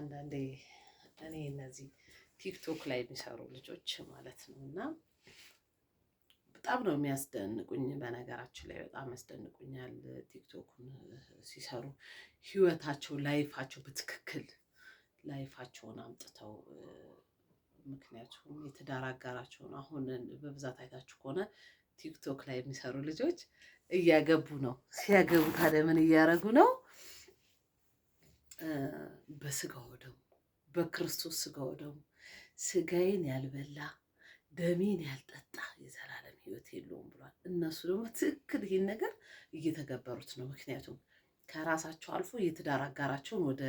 አንዳንዴ እኔ እነዚህ ቲክቶክ ላይ የሚሰሩ ልጆች ማለት ነው እና በጣም ነው የሚያስደንቁኝ። በነገራችን ላይ በጣም ያስደንቁኛል። ቲክቶኩን ሲሰሩ ህይወታቸው፣ life ኣቸው በትክክል life ኣቸውን አምጥተው፣ ምክንያቱም የትዳር አጋራቸውን አሁን በብዛት አይታችሁ ከሆነ ቲክቶክ ላይ የሚሰሩ ልጆች እያገቡ ነው። ሲያገቡ ታዲያ ምን እያደረጉ ነው? በስጋው ደሙ፣ በክርስቶስ ስጋው ደሙ፣ ስጋዬን ያልበላ ደሜን ያልጠጣ የዘላለም ሕይወት የለውም ብሏል። እነሱ ደግሞ ትክክል ይህን ነገር እየተገበሩት ነው። ምክንያቱም ከራሳቸው አልፎ የትዳር አጋራቸውን ወደ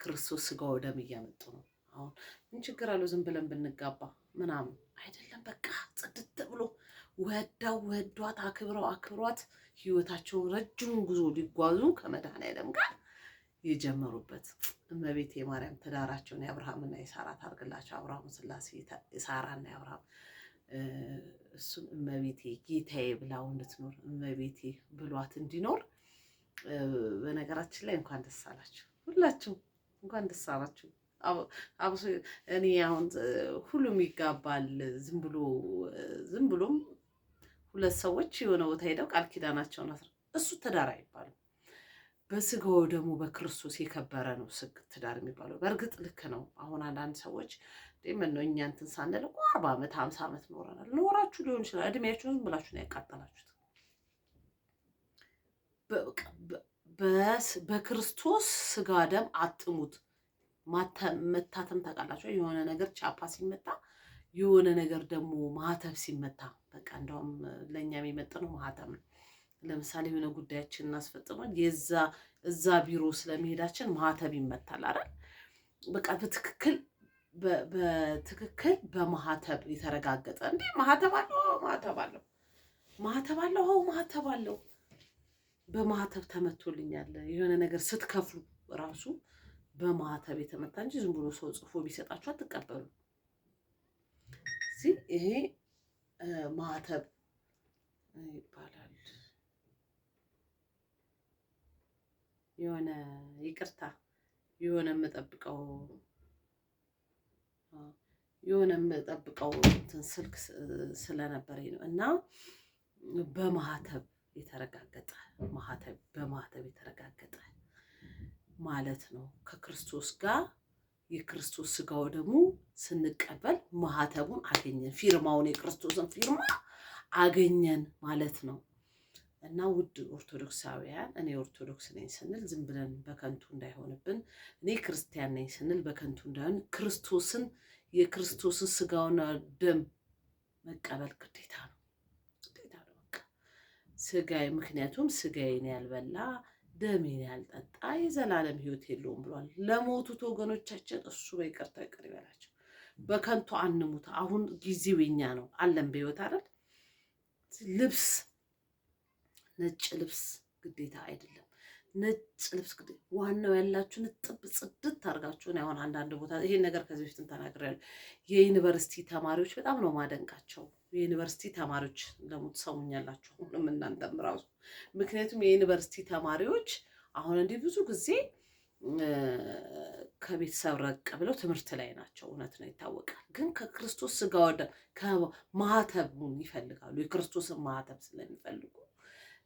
ክርስቶስ ስጋው ደም እያመጡ ነው። አሁን ምን ችግር አለው ዝም ብለን ብንጋባ ምናምን አይደለም። በቃ ጽድት ብሎ ወዳው ወዷት አክብረው አክብሯት ህይወታቸውን ረጅሙን ጉዞ ሊጓዙ ከመድኃኔዓለም ጋር የጀመሩበት። እመቤቴ የማርያም ትዳራቸውን የአብርሃምና የሳራ ታርግላቸው። አብርሃም ስላሴ፣ የሳራና የአብርሃም፣ እሱም እመቤቴ ጌታዬ ብላው እንድትኖር፣ እመቤቴ ብሏት እንዲኖር። በነገራችን ላይ እንኳን ደስ አላችሁ፣ ሁላችሁ እንኳን ደስ አላችሁ። አብሶ እኔ አሁን ሁሉም ይጋባል፣ ዝም ብሎ ዝም ብሎም ሁለት ሰዎች የሆነ ቦታ ሄደው ቃል ኪዳናቸውን አስረ እሱ ትዳር አይባልም። በስጋው ደግሞ በክርስቶስ የከበረ ነው ትዳር የሚባለው። በእርግጥ ልክ ነው። አሁን አንዳንድ ሰዎች ምን ነው እኛ እንትን ሳንል እኮ 40 ዓመት 50 ዓመት ኖረናል። ኖራችሁ ሊሆን ይችላል። እድሜያችሁን ዝም ብላችሁ ነው ያቃጠላችሁት። በክርስቶስ ስጋ ደም አትሙት። መታተም ታውቃላችሁ? የሆነ ነገር ቻፓ ሲመታ፣ የሆነ ነገር ደግሞ ማህተብ ሲመታ፣ በቃ እንደውም ለእኛ የሚመጥነው ማህተም ነው። ለምሳሌ የሆነ ጉዳያችንን እናስፈጽመን የዛ እዛ ቢሮ ስለመሄዳችን ማህተብ ይመታል አይደል? በቃ በትክክል በማህተብ የተረጋገጠ። እንዴ ማህተብ አለው፣ ማህተብ አለው፣ ማህተብ አለው፣ ማህተብ አለው። በማህተብ ተመቶልኛል። የሆነ ነገር ስትከፍሉ ራሱ በማህተብ የተመታ እንጂ ዝም ብሎ ሰው ጽፎ ቢሰጣችሁ አትቀበሉ። ይሄ ማህተብ ይባላል። የሆነ ይቅርታ፣ የሆነ የምጠብቀው እንትን ስልክ ስለነበረኝ ነው። እና በማህተብ የተረጋገጠ፣ ማህተብ በማህተብ የተረጋገጠ ማለት ነው። ከክርስቶስ ጋር የክርስቶስ ስጋው ደግሞ ስንቀበል ማህተቡን አገኘን፣ ፊርማውን፣ የክርስቶስን ፊርማ አገኘን ማለት ነው። እና ውድ ኦርቶዶክሳውያን፣ እኔ ኦርቶዶክስ ነኝ ስንል ዝም ብለን በከንቱ እንዳይሆንብን፣ እኔ ክርስቲያን ነኝ ስንል በከንቱ እንዳይሆን፣ ክርስቶስን የክርስቶስን ስጋውና ደም መቀበል ግዴታ ነው፣ ግዴታ ነው። በቃ ስጋዬ፣ ምክንያቱም ስጋዬን ያልበላ ደሜን ያልጠጣ የዘላለም ሕይወት የለውም ብሏል። ለሞቱት ወገኖቻችን እሱ በይቅርታ ይቅር ይበላቸው። በከንቱ አንሙት። አሁን ጊዜው የኛ ነው፣ አለን በሕይወት አይደል? ልብስ፣ ነጭ ልብስ ግዴታ አይደለም። ነጭ ልብስ ግዴታ፣ ዋናው ያላችሁን ጥብ ጽድት አድርጋችሁ። አሁን አንዳንድ ቦታ ይሄን ነገር ከዚህ በፊትም ተናግሬያለሁ። የዩኒቨርሲቲ ተማሪዎች በጣም ነው ማደንቃቸው። የዩኒቨርሲቲ ተማሪዎች ደግሞ ትሰሙኛላችሁ፣ ሁሉም እናንተም ራሱ። ምክንያቱም የዩኒቨርሲቲ ተማሪዎች አሁን እንዲህ ብዙ ጊዜ ከቤተሰብ ረቅ ብለው ትምህርት ላይ ናቸው። እውነት ነው፣ ይታወቃል። ግን ከክርስቶስ ስጋ ወደ ማህተቡን ይፈልጋሉ። የክርስቶስን ማህተብ ስለሚፈልጉ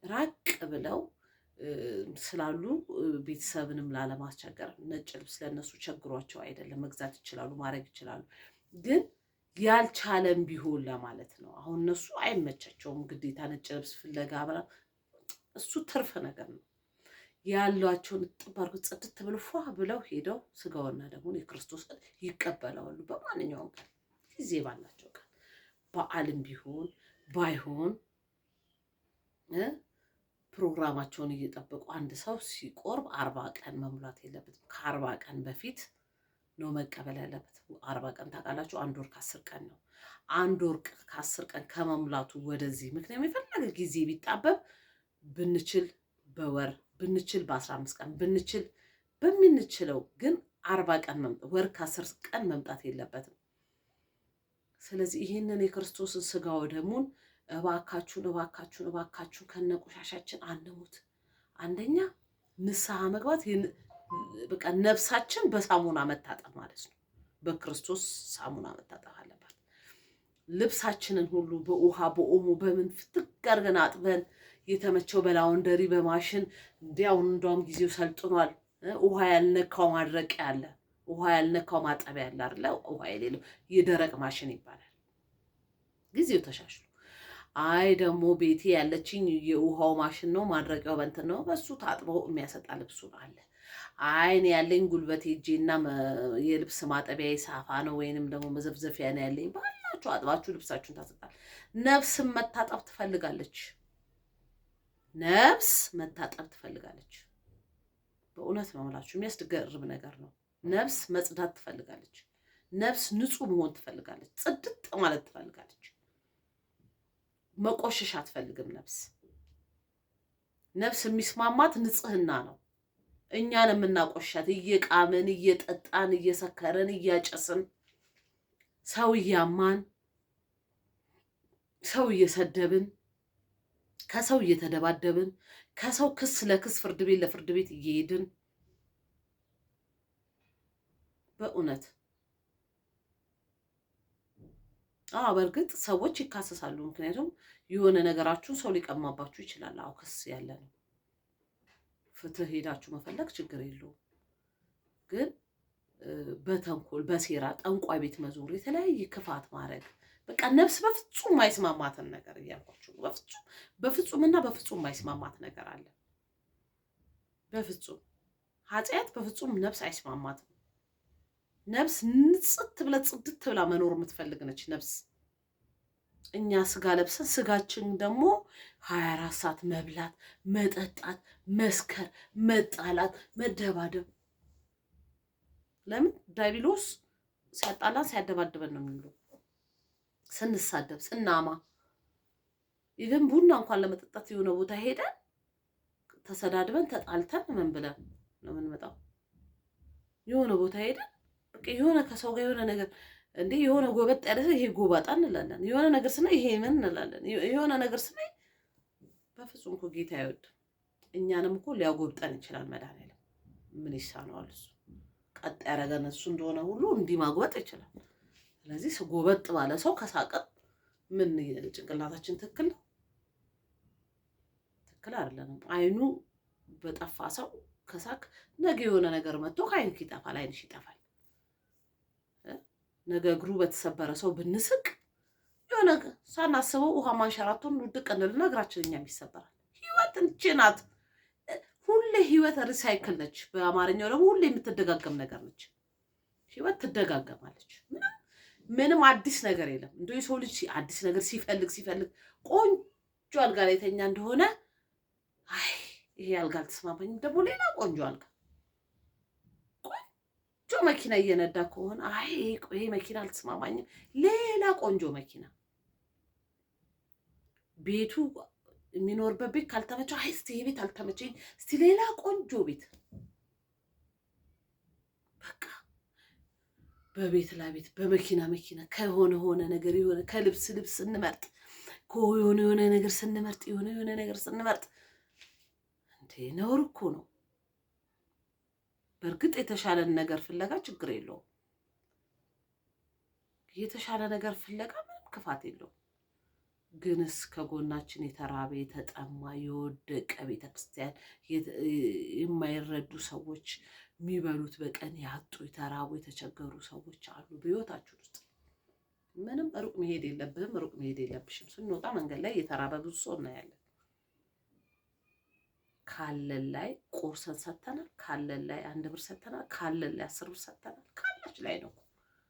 ራቅ ብለው ስላሉ ቤተሰብንም ላለማስቸገር ነጭ ልብስ ለእነሱ ቸግሯቸው አይደለም፣ መግዛት ይችላሉ፣ ማድረግ ይችላሉ። ግን ያልቻለም ቢሆን ለማለት ነው። አሁን እነሱ አይመቻቸውም ግዴታ ነጭ ልብስ ፍለጋ፣ እሱ ትርፍ ነገር ነው። ያሏቸውን እጥብ አድርገው ጽድት ብለው ፏ ብለው ሄደው ስጋውና ደሙን የክርስቶስን ይቀበላሉ። በማንኛውም ቀን፣ ጊዜ ባላቸው ቀን፣ በዓልም ቢሆን ባይሆን ፕሮግራማቸውን እየጠበቁ። አንድ ሰው ሲቆርብ 40 ቀን መሙላት የለበትም። ከ40 ቀን በፊት ነው መቀበል ያለበት። 40 ቀን ታውቃላችሁ፣ አንድ ወር ከ10 ቀን ነው። አንድ ወር ከ10 ቀን ከመሙላቱ ወደዚህ፣ ምክንያቱም የፈለገ ጊዜ ቢጣበብ፣ ብንችል በወር፣ ብንችል በ15 ቀን፣ ብንችል በምንችለው፣ ግን 40 ቀን፣ ወር ከ10 ቀን መምጣት የለበትም። ስለዚህ ይህንን የክርስቶስን ስጋ ወደሙን እባካችሁን፣ እባካችሁን፣ እባካችሁን ከነቆሻሻችን አንሙት። አንደኛ ንስሐ መግባት በቃ ነፍሳችን በሳሙና መታጠብ ማለት ነው። በክርስቶስ ሳሙና መታጠብ አለባት። ልብሳችንን ሁሉ በውሃ በኦሞ በምን ፍትግ አድርገን አጥበን የተመቸው በ laundry በማሽን እንዲያው እንደውም ጊዜው ሰልጥኗል። ውሃ ያልነካው ማድረቂያ አለ፣ ውሃ ያልነካው ማጠቢያ አለ አይደለ? ውሃ የሌለው የደረቅ ማሽን ይባላል። ጊዜው ተሻሽሎ አይ ደግሞ ቤቴ ያለችኝ የውሃው ማሽን ነው፣ ማድረቂያው በእንትን ነው፣ በሱ ታጥቦ የሚያሰጣ ልብሱን አለ። አይ እኔ ያለኝ ጉልበቴ እጄና የልብስ ማጠቢያ ሳፋ ነው ወይንም ደግሞ መዘፍዘፊያ ነው ያለኝ፣ ባላችሁ አጥባችሁ ልብሳችሁን ታሰጣል። ነፍስም መታጠብ ትፈልጋለች። ነፍስ መታጠብ ትፈልጋለች። በእውነት ነው የምላችሁ፣ የሚያስገርም ነገር ነው። ነፍስ መጽዳት ትፈልጋለች። ነፍስ ንጹህ መሆን ትፈልጋለች። ጽድት ማለት ትፈልጋለች። መቆሸሽ አትፈልግም። ነፍስ የሚስማማት ንጽህና ነው። እኛን የምናቆሻት እየቃምን፣ እየጠጣን፣ እየሰከረን፣ እያጨስን፣ ሰው እያማን፣ ሰው እየሰደብን፣ ከሰው እየተደባደብን፣ ከሰው ክስ ለክስ ፍርድ ቤት ለፍርድ ቤት እየሄድን በእውነት አዎ፣ በእርግጥ ሰዎች ይካሰሳሉ። ምክንያቱም የሆነ ነገራችሁን ሰው ሊቀማባችሁ ይችላል። አዎ ክስ ያለ ነው። ፍትህ ሄዳችሁ መፈለግ ችግር የለውም። ግን በተንኮል በሴራ ጠንቋይ ቤት መዞር፣ የተለያየ ክፋት ማድረግ በቃ ነፍስ በፍጹም ማይስማማትን ነገር እያልኳችሁ ነው። በፍጹም በፍጹምና በፍጹም ማይስማማት ነገር አለ። በፍጹም ኃጢአት በፍጹም ነፍስ አይስማማትም። ነፍስ ንጽት ብላ ጽድት ብላ መኖር የምትፈልግ ነች ነፍስ። እኛ ስጋ ለብሰን ስጋችን ደግሞ 24 ሰዓት መብላት፣ መጠጣት፣ መስከር፣ መጣላት፣ መደባደብ። ለምን ዲያብሎስ ሲያጣላን ሲያደባድበን ነው የሚውለው። ስንሳደብ ስናማ፣ even ቡና እንኳን ለመጠጣት የሆነ ቦታ ሄደን ተሰዳድበን ተጣልተን ምን ብለን ነው የምንመጣው? የሆነ ቦታ ሄደን በቃ የሆነ ከሰው ጋር የሆነ ነገር እንዴ የሆነ ጎበጥ ያለ ሰው ይሄ ጎባጣ እንላለን። የሆነ ነገር ስናይ ይሄ ምን እንላለን። የሆነ ነገር ስናይ በፍጹም እኮ ጌታ አይወድም። እኛንም እኮ ሊያጎብጠን ይችላል። መድኃኒዓለም ምን ይሳነዋል? እሱ ቀጥ ያደረገን እሱ እንደሆነ ሁሉ እንዲህ ማጉበጥ ይችላል። ስለዚህ ጎበጥ ባለ ሰው ከሳቅን ምን ጭንቅላታችን ትክክል ነው? ትክክል አይደለንም። አይኑ በጠፋ ሰው ከሳቅ ነገ የሆነ ነገር መጥቶ ከአይንክ ይጠፋል፣ አይንሽ ይጠፋል። ነገ እግሩ በተሰበረ ሰው ብንስቅ የሆነ ሳናስበው ውሃ ማንሸራቶን ውድቅ እንልና እግራችን እኛም ይሰበራል። ህይወት እንቺ ናት። ሁሌ ህይወት recycle ነች። በአማርኛው ደግሞ ሁሌ የምትደጋገም ነገር ነች። ህይወት ትደጋገማለች። ምንም ምንም አዲስ ነገር የለም። እንደው የሰው ልጅ አዲስ ነገር ሲፈልግ ሲፈልግ ቆንጆ አልጋ ላይ ተኛ እንደሆነ አይ ይሄ አልጋ አልተስማማኝም፣ ደግሞ ሌላ ቆንጆ አልጋ፣ ቆንጆ መኪና እየነዳ ከሆነ አይ ይሄ መኪና አልተስማማኝም፣ ሌላ ቆንጆ መኪና፣ ቤቱ የሚኖርበት ቤት ካልተመቸው አይ እስቲ ይሄ ቤት አልተመቸኝ፣ እስቲ ሌላ ቆንጆ ቤት። በቃ በቤት ለቤት በመኪና መኪና ከሆነ ሆነ ነገር የሆነ ከልብስ ልብስ ስንመርጥ ከሆነ የሆነ ነገር ስንመርጥ የሆነ የሆነ ነገር ስንመርጥ እንዴ ነውር እኮ ነው። በእርግጥ የተሻለን ነገር ፍለጋ ችግር የለውም። የተሻለ ነገር ፍለጋ ምንም ክፋት የለውም። ግንስ ከጎናችን የተራበ የተጠማ የወደቀ ቤተክርስቲያን የማይረዱ ሰዎች የሚበሉት በቀን ያጡ የተራቡ የተቸገሩ ሰዎች አሉ። በህይወታችን ውስጥ ምንም ሩቅ መሄድ የለብህም፣ ሩቅ መሄድ የለብሽም። ስንወጣ መንገድ ላይ የተራበ ብዙ ሰው እናያለን። ካለን ላይ ቆርሰን ሰጥተናል። ካለን ላይ 1 ብር ሰጥተናል። ካለን ላይ 10 ብር ሰጥተናል። ካለች ላይ ነው፣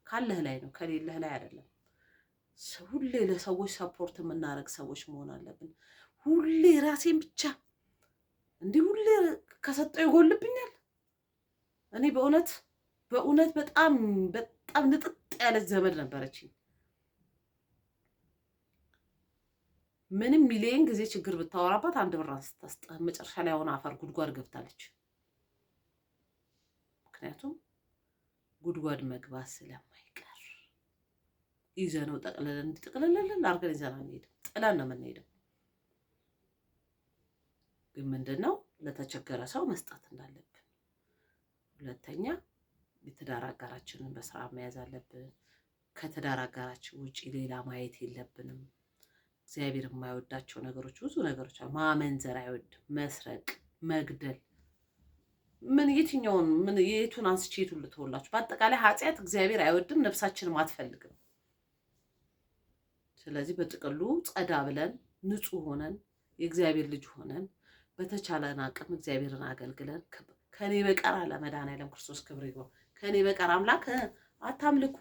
ካለህ ላይ ነው፣ ከሌለህ ላይ አይደለም። ሁሌ ለሰዎች support የምናደርግ ሰዎች መሆን አለብን። ሁሌ ራሴን ብቻ እንዲህ ሁሌ ከሰጠው ይጎልብኛል። እኔ በእውነት በእውነት በጣም በጣም ንጥጥ ያለች ዘመድ ነበረችኝ። ምንም ሚሊየን ጊዜ ችግር ብታወራባት 1 ብር ስታስጥህ መጨረሻ ላይ አሁን አፈር ጉድጓድ ገብታለች። ምክንያቱም ጉድጓድ መግባት ስለማይቀር ይዘነው ጠቅልለን እንዲጠቅልልል አድርገን ይዘን አንሄድም፣ ጥለን ነው የምንሄደው። ግን ምንድን ነው ለተቸገረ ሰው መስጠት እንዳለብን ሁለተኛ የትዳር አጋራችንን በስራ መያዝ አለብን። ከትዳር አጋራችን ውጪ ሌላ ማየት የለብንም። እግዚአብሔር የማይወዳቸው ነገሮች ብዙ ነገሮች አሉ። ማመንዘር አይወድም፣ መስረቅ፣ መግደል ምን የትኛውን ምን የቱን አንስቼ የቱን ልተውላችሁ? በአጠቃላይ ኃጢአት እግዚአብሔር አይወድም፣ ነፍሳችንም አትፈልግም። ስለዚህ በጥቅሉ ጸዳ ብለን ንጹሕ ሆነን የእግዚአብሔር ልጅ ሆነን በተቻለን አቅም እግዚአብሔርን አገልግለን ከእኔ በቀር አለ መድኃኔዓለም ክርስቶስ ክብር ይግባው፣ ከእኔ በቀር አምላክ አታምልኩ፣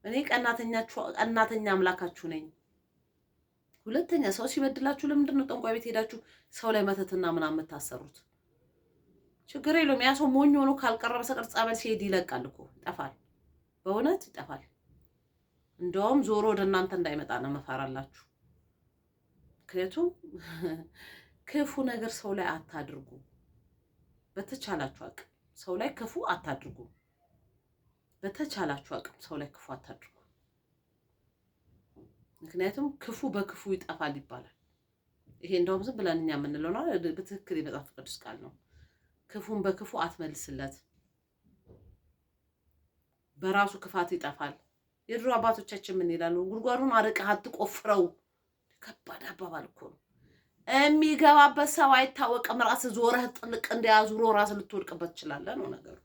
እኔ ቀናተኛ አምላካችሁ ነኝ። ሁለተኛ ሰው ሲበድላችሁ ለምንድን ነው ጠንቋይ ቤት ሄዳችሁ ሰው ላይ መተትና ምናምን የምታሰሩት? ችግር የለውም። ያ ሰው ሞኝ ሆኖ ካልቀረ በስተቀር ጸበል ሲሄድ ይለቃል እኮ ይጠፋል፣ በእውነት ይጠፋል። እንደውም ዞሮ ወደ እናንተ እንዳይመጣ ነው መፈራላችሁ። ምክንያቱም ክፉ ነገር ሰው ላይ አታድርጉ። በተቻላችሁ አቅም ሰው ላይ ክፉ አታድርጉ። በተቻላችሁ አቅም ሰው ላይ ክፉ አታድርጉ። ምክንያቱም ክፉ በክፉ ይጠፋል ይባላል። ይሄ እንደውም ዝም ብለን እኛ የምንለው ነው፣ በትክክል የመጽሐፍ ቅዱስ ቃል ነው። ክፉን በክፉ አትመልስለት፣ በራሱ ክፋት ይጠፋል። የድሮ አባቶቻችን ምን ይላሉ? ጉድጓዱን አርቀህ አትቆፍረው። ከባድ አባባል እኮ ነው። የሚገባበት ሰው አይታወቅም። ራስ ዞረህ ጥልቅ እንደያዙሮ ራስ ልትወድቅበት ትችላለህ ነው ነገሩ።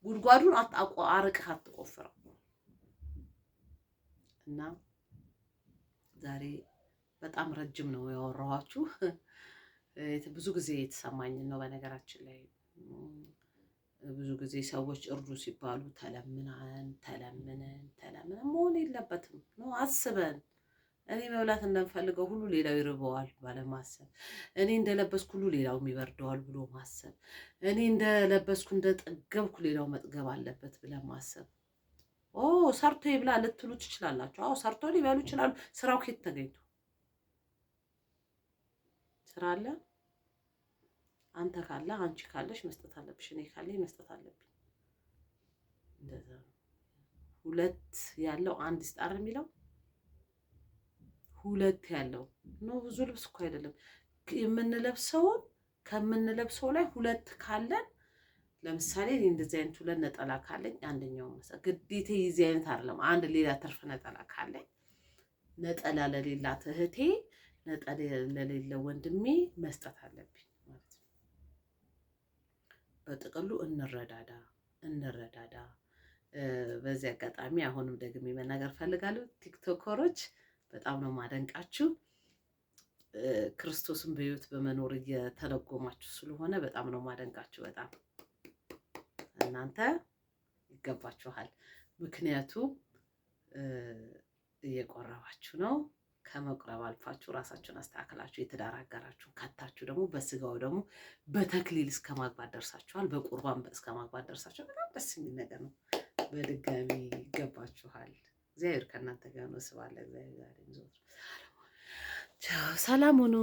ጉድጓዱን አርቀህ አትቆፍረው። እና ዛሬ በጣም ረጅም ነው ያወራኋችሁ። ብዙ ጊዜ የተሰማኝን ነው። በነገራችን ላይ ብዙ ጊዜ ሰዎች እርዱ ሲባሉ ተለምነን ተለምነን ተለምነን መሆን የለበትም ነው አስበን እኔ መብላት እንደምፈልገው ሁሉ ሌላው ይርበዋል ባለማሰብ፣ እኔ እንደለበስኩ ሁሉ ሌላው ይበርደዋል ብሎ ማሰብ፣ እኔ እንደለበስኩ እንደጠገብኩ ሌላው መጥገብ አለበት ብለን ማሰብ። ኦ ሰርቶ ይብላ ልትሉ ትችላላችሁ። አዎ ሰርቶ ሊበሉ ይችላሉ። ስራው ከየት ተገኝቶ? ስራ አለ። አንተ ካለ አንቺ ካለሽ መስጠት አለብሽ። እኔ ካለኝ መስጠት አለብኝ። እንደዛ ነው። ሁለት ያለው አንድ ይስጣር የሚለው ሁለት ያለው ነው። ብዙ ልብስ እኮ አይደለም የምንለብሰውን ከምንለብሰው ላይ ሁለት ካለን ለምሳሌ እኔ እንደዚህ አይነት ሁለት ነጠላ ካለኝ አንደኛው መሰ ግዴታ የዚህ አይነት አይደለም። አንድ ሌላ ትርፍ ነጠላ ካለኝ ነጠላ ለሌላት እህቴ ነጠላ ለሌለ ወንድሜ መስጠት አለብኝ ማለት ነው። በጥቅሉ እንረዳዳ እንረዳዳ። በዚህ አጋጣሚ አሁንም ደግሜ መናገር ፈልጋለሁ። ቲክቶከሮች በጣም ነው ማደንቃችሁ። ክርስቶስን በሕይወት በመኖር እየተረጎማችሁ ስለሆነ በጣም ነው ማደንቃችሁ። በጣም እናንተ ይገባችኋል። ምክንያቱም እየቆረባችሁ ነው። ከመቁረብ አልፋችሁ ራሳችሁን አስተካክላችሁ የትዳር አጋራችሁን ከታችሁ ደግሞ በስጋው ደግሞ በተክሊል እስከ ማግባት ደርሳችኋል። በቁርባን እስከ ማግባት ደርሳችኋል። በጣም ደስ የሚል ነገር ነው። በድጋሚ ይገባችኋል። እግዚአብሔር ከእናንተ ጋር ነው። ስብሐት ለእግዚአብሔር ዛሬም ዘወትርም። ቻው፣ ሰላም ሁኑ።